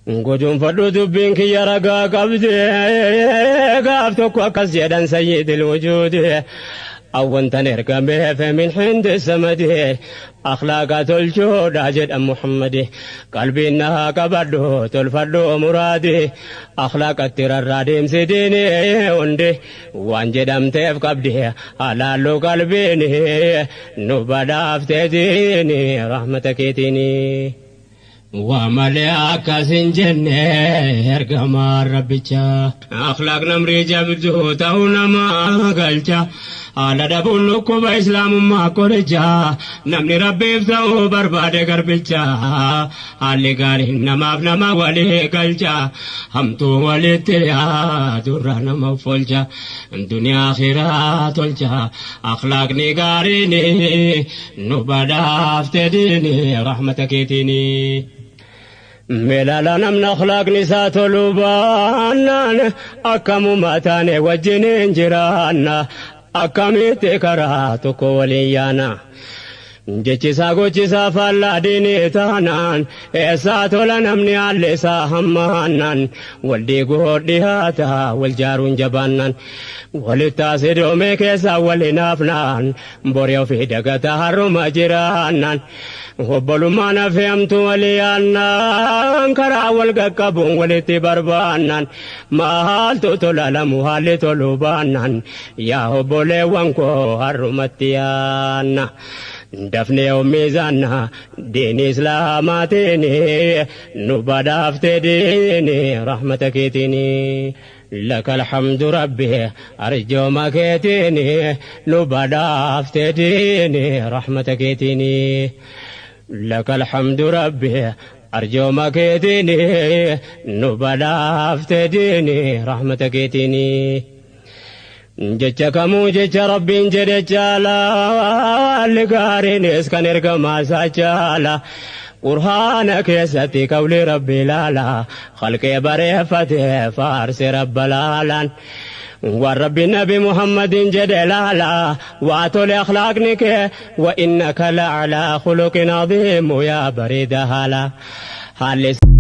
Guduunfadhu dubbiin kiyya ragaa qabdi gaaf tokko akkas jedhan sayyidil wujuudi awwantan ergameef min hindi samadi akhlaaqa tolchuudha jedhan Muhammadi qalbiin naa qabadhu tolfadhu muraadi akhlaaqatti rarraa deemsi diini hundi waan jedhamteef qabdi halaallu qalbiin nu badhaaftee diini rahmata keetiini. Waa malee akkas hin jenne ergamaan rabbichaa. Akhlaaq namrii jabduu ta'uu nama galcha. Haala dhabuun dhukkuba islaamummaa qoricha. Namni rabbiif ta'uu barbaade garbicha. Haalli gaariin namaaf nama walii galcha. Hamtuu walitti yaadurraa nama folcha. Duniyaa akhiraa tolcha. Akhlaaqni gaariin nu badhaafte diini rahmata keetiini. Meelaala namni akhlaaqni isaa toluu baannaan akkamuma taane wajjin hin jiraanna akkamitti karaa tokko waliin yaana. Jechisaa gochisaa faallaa diinii taanaan eessaa tola namni haalli isaa hammaannaan wal diiguu dhiyaata wal jaaruun jabaannaan walitti asidoomee keessaa wal hinaafnaan borii ofii dagata har'uma jiraannaan obbolummaan hafeemtu walii yaannaan karaa wal qaqqabuun walitti barbaannaan maaltu tola lamu haalli toluu baannaan yaa obboleewwan koo har'umatti yaanna. Dafnee miizaanna diini islaamaatiin nu badhaafte diini rahmata keetiin. لك الحمد ربي أرجو ما كيتيني نبدا ديني رحمتك كيتيني لك الحمد ربي أرجو ما كيتيني نبدا ديني رحمتك كيتيني jecha kamuu jecha rabbiin jedhe caala haalli gaariinis kan ergamaa isaa caala qur'aana keessatti qawli rabbi ilaala khalqee bareeffate faarse rabba laalaan waan rabbi nabi muhammadin jedhe laala waa tole akhlaaqni kee wa innaka la'alaa khuluqin aziimu yaa bareeda haala haalli.